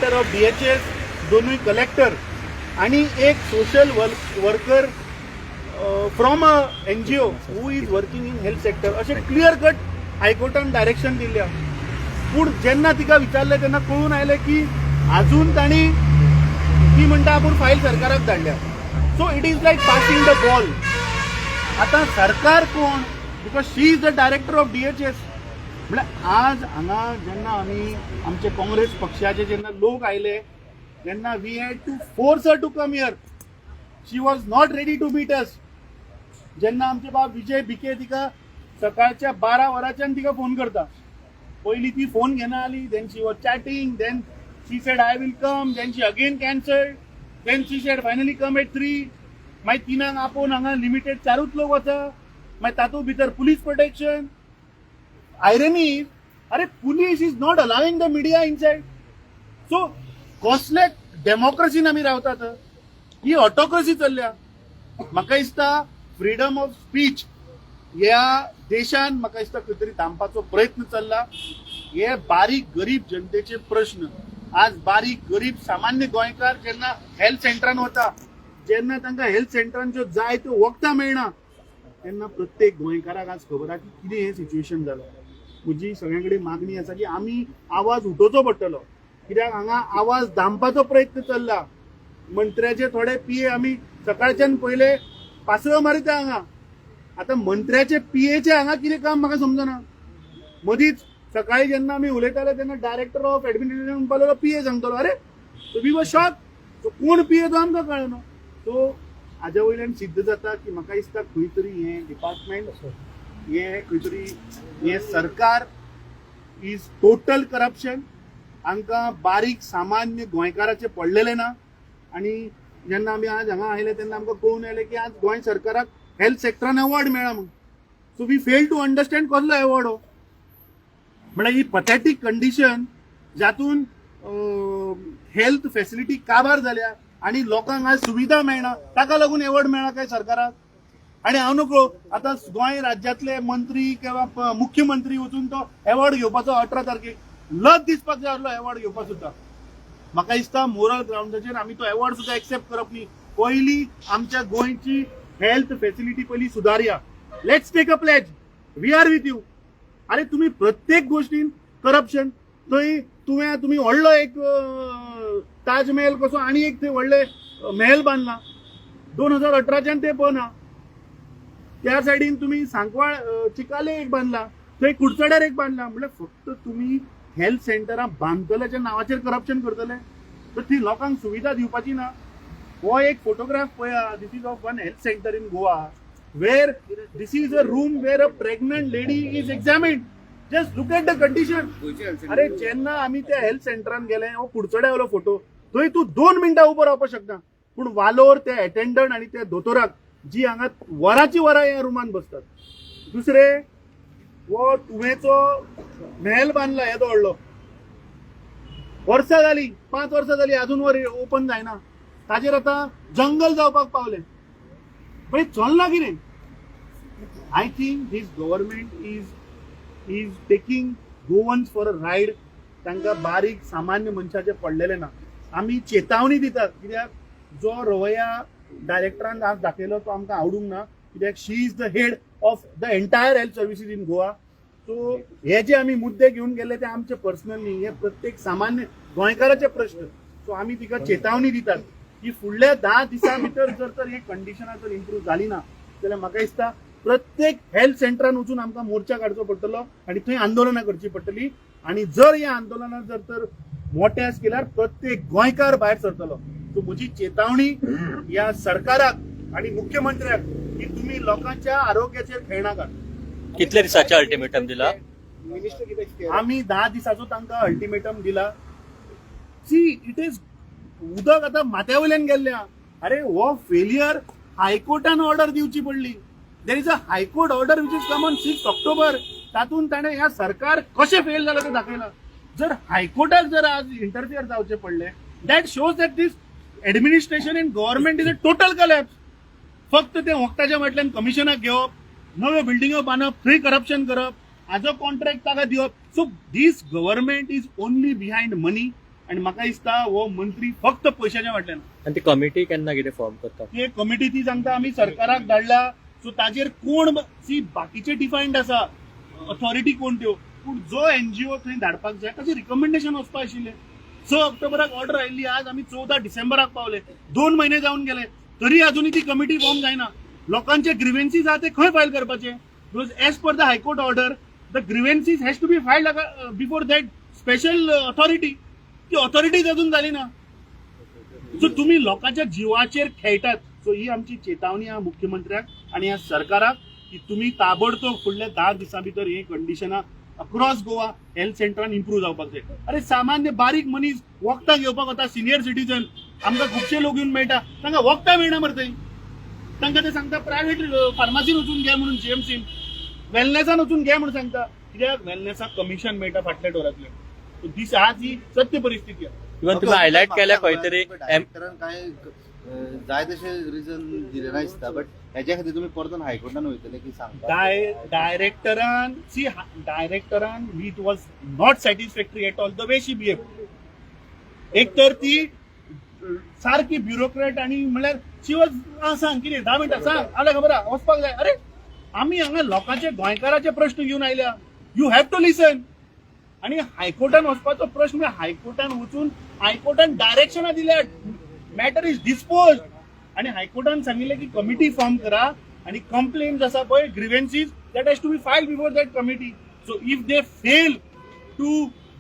Director of DHS, दोनूय collector आणि एक social worker from a NGO who is working in health sector, अशें clear cut हायकोर्टान direction दिल्लें आहा. पूण जेन्ना तिका विचारलें तेन्ना कळून आयलें की अजून तांणी, ती म्हणटा आपूण फायल सरकाराक धाडल्या. So it is like passing the ball. आतां सरकार कोण? Because she is the director of DHS. म्हळ्यार आज हांगा जेन्ना आमी आमचे काँग्रेस पक्षाचे जेन्ना लोक आयले तेन्ना we had to force her to come here. She was not ready to meet us. जेन्ना आमचे बाब विजय भिके तिका सकाळच्या 12 वरांच्यान तिका फोन करता, पयली ती फोन घेना आली. Then she was chatting, then she said, "I will come." Then she again cancelled. Then she said, "Finally come at 3." मागीर तिनांक आपोवन हांगा लिमिटेड चारूच लोक वता. मागीर तातूंत भितर पुलीस प्रोटेक्शन. आयरनी, अरे, police is not allowing the media inside. So कसले डेमोक्रेसीन आमी रावतात? ही ऑटोक्रेसी चल्ल्या. म्हाका दिसता फ्रीडम ऑफ स्पीच ह्या देशान म्हाका दिसता खंय तरी दामपाचो प्रयत्न चल्ला. हे बारीक गरीब जनतेचे प्रश्न. आज बारीक गरीब सामान्य गोंयकार जेन्ना हेल्थ सेंटरान वता, जेन्ना तांकां हेल्थ सेंटरान ज्यो जाय त्यो वखदां मेळना, तेन्ना प्रत्येक गोंयकाराक आज खबर आहा की कितें हें सिच्युएशन जालां. म्हजी सगळ्यां कडेन मागणी आसा की आमी आवाज उठोवचो पडटलो, कित्याक हांगा आवाज दामपाचो प्रयत्न चल्ला. मंत्र्याचे थोडे पीए, आमी सकाळच्यान पयले पासयो मारिता हांगा. आतां मंत्र्याचे पीएचे हांगा कितें काम म्हाका समजना. मदींच सकाळी जेन्ना आमी उलयताले तेन्ना डायरेक्टर ऑफ एडमिनिस्ट्रेशन म्हणपाक लागलो, पीए सांगतलो. अरे, we were shock. कोण पीए तो आमकां कळना. सो हाज्या वयल्यान सिद्ध जाता की म्हाका दिसता खंय तरी हें डिपार्टमेंट, हें खंय तरी हें सरकार is total corruption. हांकां बारीक सामान्य गोंयकाराचें पडलेलें ना. आनी जेन्ना आमी आज हांगा आयले तेन्ना आमकां कळून आयलें की आज गोंय सरकाराक हेल्थ सेक्टरान अवॉर्ड मेळ्ळा म्हूण. So we fail to understand कसलो अवॉर्ड हो. म्हळ्यार ही पथेटीक कंडिशन जातून हेल्थ फेसिलिटी काबार जाल्या आनी लोकांक आज सुविधा मेळना, ताका लागून एवॉर्ड मेळ्ळा काय सरकाराक? आनी हांव नकळो, आतां गोंय राज्यांतले मंत्री किंवा मुख्यमंत्री वचून तो एवॉर्ड घेवपाचो 18 तारखेक, लज दिसपाक जाय आहलो एवॉर्ड घेवपाक सुद्दां. म्हाका दिसता मोरल ग्रावंडाचेर आमी तो एवॉर्ड सुद्दां एक्सेप्ट करप न्ही. पयली आमच्या गोंयची हेल्थ फेसिलिटी पयली सुदारया. Let's take a pledge. We are with you. अरे, तुम्ही प्रत्येक गोष्टीन करप्शन. थंय तुवें तुमी व्हडलो एक ताजमहल कसो आनी एक थंय व्हडले महल बांदला. 2018च्यान ते बंद आहा. त्या सायडीन तुमी सांकवाळ चिकाले एक बांदला, थंय कुडचड्यार एक बांदला. म्हणल्यार फक्त तुमी हेल्थ सेंटरां बांदतल्याच्या नांवाचेर करप्शन करतले तर ती लोकांक सुविधा दिवपाची ना. हो एक फोटोग्राफ पळया. This is of one health center in Goa where this is a room where a pregnant lady is examined. Just look at the condition. अरे, जेन्ना आमी त्या हेल्थ सेंटरान गेले, हो कुडचड्या वयलो फोटो, थंय तूं 2 मिनटां उबो रावपाक शकना. पूण वालोर त्या अटेंडंट आनी त्या दोतोराक जी हांगा वरांची वरां ह्या रुमान बसतात. दुसरे, हो तुवेचो महल बांदला येदो व्हडलो. वर्सां जाली, 5 वर्सां जाली, अजून वर ओपन जायना. ताजेर आतां जंगल जावपाक पावलें. पळय चल्लां कितें. I think this government is taking Goans for a ride. तांकां बारीक सामान्य मनशाचें पडलेलें ना. आमी चेतावणी दितात, कित्याक जो रवया डायरेक्टरान आज दाखयलो तो आमकां आवडूंक ना, कित्याक she is the head of the entire health services in Goa. So हे जे आमी मुद्दे घेवन गेले ते आमचे पर्सनल न्ही, हे प्रत्येक सामान्य गोंयकाराचे प्रश्न. सो आमी तिका चेतावणी दितात की फुडल्या 10 दिसां भितर जर तर हे कंडिशनां जर इम्प्रूव जाली ना जाल्यार म्हाका दिसता प्रत्येक हेल्थ सेंटरान वचून आमकां मोर्चा काडचो पडटलो आनी थंय आंदोलनां करची पडटली. आनी जर ह्या आंदोलनां जर तर मोठ्या स्केलार प्रत्येक गोंयकार भायर सरतलो. सो म्हजी चेतावणी ह्या सरकाराक आणि मुख्यमंत्र्याक की तुम्ही लोकांच्या आरोग्याचेर खेळनाकात. कितल्या दिसाचे अल्टिमेटम दिला? मिनिस्टर कितें? आमी 10 दिसाचो तांकां अल्टिमेटम दिला. सी, it is उदक आतां माथ्या वयल्यान गेल्लें आहा. अरे, हो फेलियर हायकोर्टान ऑर्डर दिवची पडली. There is a High Court order which is come on 6 October. तातूंत ताणें ह्या सरकार कशें फेल जालां तें दाखयलां. जर हायकोर्टाक जर आज इंटरफियर जावचें पडलें, that shows that this administration and government is a total collapse. फक्त ते वखदाच्या फाटल्यान कमिशनाक घेवप, नव्यो बिल्डिंग्यो बांदप, थंय करप्शन करप, हाजो कॉन्ट्रॅक्ट ताका दिवप. So this government is only behind money. आनी म्हाका दिसता हो मंत्री फक्त पयशाच्या फाटल्यान. आनी ती कमिटी केन्ना कितें फॉर्म करता? ती कमिटी ती सांगता आमी सरकाराक धाडला. सो ताजेर कोण सी बाकीचे डिफायन्ड आसा ऑथॉरिटी कोण त्यो, पूण जो एनजीओ थंय धाडपाक जाय ताचें रिकमेंडेशन वचपा आशिल्लें. 6 ऑक्टोबराक ऑर्डर आयिल्ली, आज आमी 14 डिसेंबराक पावले, 2 म्हयने जावन गेले, तरी अजुनूय ती कमिटी फॉर्म जायना. लोकांचे ग्रिव्हन्सीज आहा ते खंय फायल करपाचे? Because as per the High Court order, the grievances has to be filed before that special authority. ती ऑथॉरिटीज अजून जाली ना. सो तुम्ही लोकांच्या जिवाचेर खेळटात. सो ही आमची चेतावणी आहा मुख्यमंत्र्याक आनी ह्या सरकाराक की तुम्ही ताबडतोब फुडल्या 10 दिसां भितर ही कंडिशनां अक्रॉस गोवा हेल्थ सेंटरान इम्प्रूव्ह जावपाक जाय. अरे, सामान्य बारीक मनीस वखदां घेवपाक वता, सिनियर सिटीजन, आमकां खुबशे लोक येवन मेळटा, तांकां वखदां मेळना मरे थंय. तांकां ते सांगता प्रायव्हेट फार्मासीन वचून घे म्हणून, जीएमसीन वेलनेसान वचून घे म्हणून सांगता. कित्याक? वेलनेसाक कमिशन मेळटा फाटल्या डोरांतल्यान. दीस आज ही सत्य परिस्थिती आहा. इवन तुम्ही हायलायट केल्या खंय तरी डायरेक्टरान काय जाय तशें रिजन दिलें ना दिसता, बट हेच्या खातीर तुमी परतून हायकोर्टान वयतले की सांगता? डायरेक्टरान, C, डायरेक्टरान, it was not satisfactory at all, the way she behave. एक तर ती सारकी ब्युरोक्रेट आणि म्हणल्यार शी वॉज, सांग कितें, 10 मिनटां सांग, आल्या खबर आहा, वचपाक जाय. अरे, आमी हांगा लोकांचे, गोंयकाराचे प्रश्न घेवन आयल्या, you have to listen. आणि हायकोर्टान वचपाचो प्रश्न म्हळ्यार हायकोर्टान वचून हायकोर्टान डायरेक्शनां दिल्या, matter is dispose. आणि हायकोर्टान सांगिल्लें की कमिटी फॉर्म करा आणि कंप्लेन आसा पळय, grievances, that has to be file before that committee. So if they fail to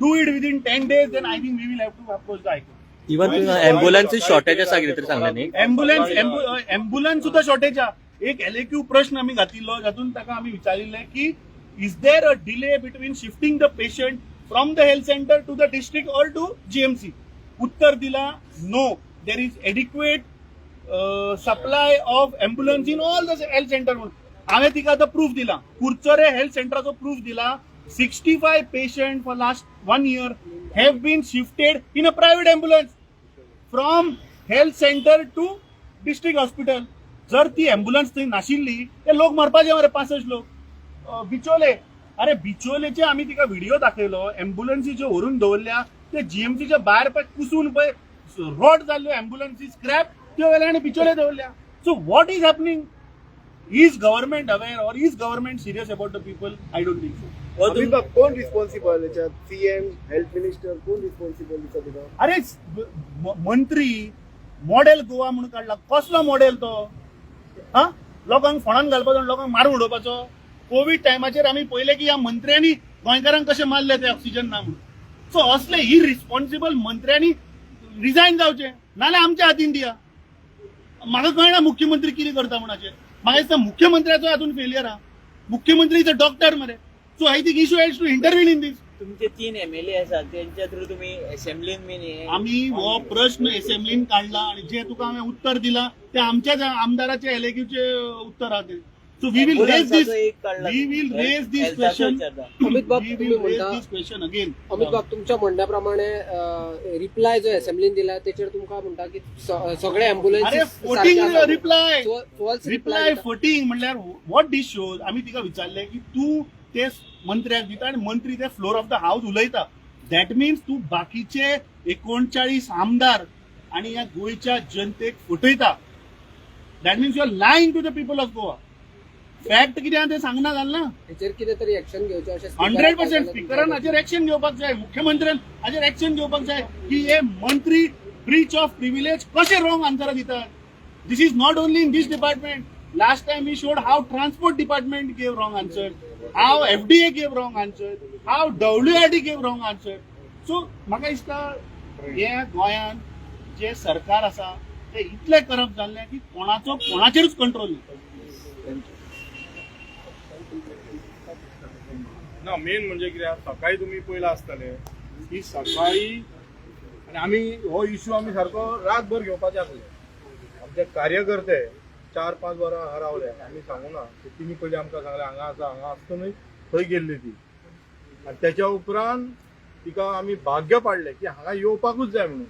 do it within 10 days, then I think we will have to approach the High Court. Even तुम्ही ambulance shortage आसा कितें तरी सांगलें न्ही? Ambulance, ambulance सुद्दां shortage आहा. एक एलएक्यू प्रश्न आमी घातिल्लो, जातून ताका आमी विचारिल्लें की is there a delay between shifting the patient from the health center to the district or to GMC? उत्तर दिला, no, there is adequate supply of ambulance in all the health center म्हणून. हांवें तिका आतां प्रूफ दिला, कुरचरे health सेंटराचो proof दिला. 65 patient for last one year have been shifted in a private ambulance from health center to district hospital. जर ती ambulance थंय नाशिल्ली, ते लोक मरपाचे मरे, 65 लोक. बिचोले, अरे बिचोलेचे आमी तिका व्हिडिओ दाखयलो. एम्ब्युलन्सी ज्यो व्हरून दवरल्या ते जीएमसीच्या भायर पळय कुसून पळय रॉट जाल्ल्यो एम्ब्युलन्सी, स्क्रॅप त्यो वेल्यान आनी बिचोले दवरल्या. So what is happening? Is government aware or is government serious about the people? I don't think so. Amit बाब, कोण रिस्पॉन्सिबल याच्यात? सीएम, हेल्थ मिनिस्टर, कोण रिस्पॉन्सिबल दिसता तुका? अरे, मंत्री मॉडेल गोवा म्हणून काडला, कसलो मॉडेल तो? हा लोकांक फोंडान घालपाचो आनी लोकांक मारून उडोवपाचो? कोवीड टायमाचेर आमी पळयलें की ह्या मंत्र्यांनी गोंयकारांक कशें मारले ते ऑक्सिजन ना म्हणून. सो असले इरिस्पॉन्सिबल मंत्र्यांनी रिजायन जावचें, नाल्यार आमच्या हातीन दिया. म्हाका कळना मुख्यमंत्री कितें करता म्हणपाचें. म्हाका दिसता मुख्यमंत्र्याचो हातून फेलियर आहा. मुख्यमंत्री is a doctor मरे, so I think he has to intervene in this. तुमचे तीन एमएलए आसात, त्यांच्या थ्रू तुम्ही असेंब्लीन बीन हे आमी हो प्रश्न असेंब्लीन काडला आणि जे तुका हांवें उत्तर दिला ते आमच्याच आमदाराचे एलएक्यूचे उत्तर आहा ते. So we will raise this, ॲम्ब्युलन्साचो एक काडला. We will raise this हेल्थाचो question. विचारता. अमित बाब, we तुम्ही will raise म्हणता this question again. Amit बाब, तुमच्या म्हणण्या प्रमाणे रिप्लाय जो असेंब्लीन दिला तेचेर तुमकां म्हणटा की सगळे अरे, एम्ब्युलन्स फोटींग रिप्लाय. False reply reply. फटींग. म्हणल्यार what this shows, आमी तिका विचारलें की तूं ते मंत्र्याक दिता आनी मंत्री ते फ्लोर ऑफ the house उलयता, that means तूं बाकीचे 39 आमदार आनी ह्या गोंयच्या जनतेक फटयता. That means you are lying to the people of Goa. Fact कितें आहा तें सांगना जालें ना. हेचेर कितें तरी एक्शन घेवचें अशें 100%. स्पिकरान हाचेर एक्शन घेवपाक जाय, मुख्यमंत्र्यान हाचेर एक्शन घेवपाक जाय की हे मंत्री ब्रीच ऑफ प्रिविलेज कशे रॉंग आन्सरां दितात. This is not only in this department. Last time we showed how transport department gave wrong answer, how FDA gave wrong answer, how WRD gave wrong answer. So म्हाका दिसता हे गोंयांत जे सरकार आसा ते इतले करप्ट जाल्ले की कोणाचो कोणाचेरूच कंट्रोल ना. ना, मेन म्हणजे कितें आसा, सकाळी तुमी पयलां आसतलें की सकाळी आनी आमी हो इशू आमी सारको रातभर घेवपाचे आसले. आमचे कार्यकर्ते 4-5 वरां हांगा रावले. आमी सांगू ना की तिणी पयलीं आमकां सांगलें हांगा आसा, हांगा आसता न्हय, थंय गेल्ली ती. आनी तेच्या उपरांत तिका आमी भाग्य पाडलें की हांगा येवपाकूच जाय म्हणून,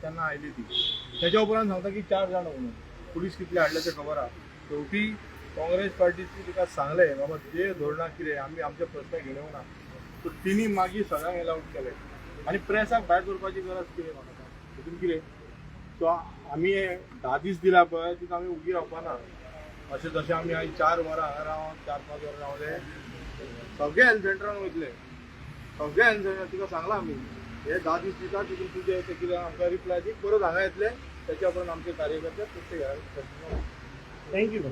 तेन्ना आयली ती. तेच्या उपरांत सांगता की चार जाणां म्हणून, पुलीस कितले हाडले ते खबर आहा. शेवटी काँग्रेस पार्टीची तिका सांगलें, बाबा जे धोरणां कितें, आमी आमचे प्रश्न घेवन येवना. सो तिणी मागीर सगळ्यांक एलावड केलें. आनी प्रेसाक भायर दवरपाची गरज कितें म्हाका तितून कितें? सो आमी हे 10 दीस दिला पळय, तितून आमी उगी रावपा ना. अशें जशें आमी आयज 4 वरां हांगा रावन, 4-5 वरां रावले, सगळे हेल्थ सेंटरान वयतले, सगळे हेल्थ सेंटर तुका सांगलां आमी, हे 10 दीस दिता, तितून तुजें ते कितें आमकां रिप्लाय दी, परत हांगा येतले. त्याच्या उपरांत आमचे कार्यकर्ते प्रत्येक घरा. Thank you.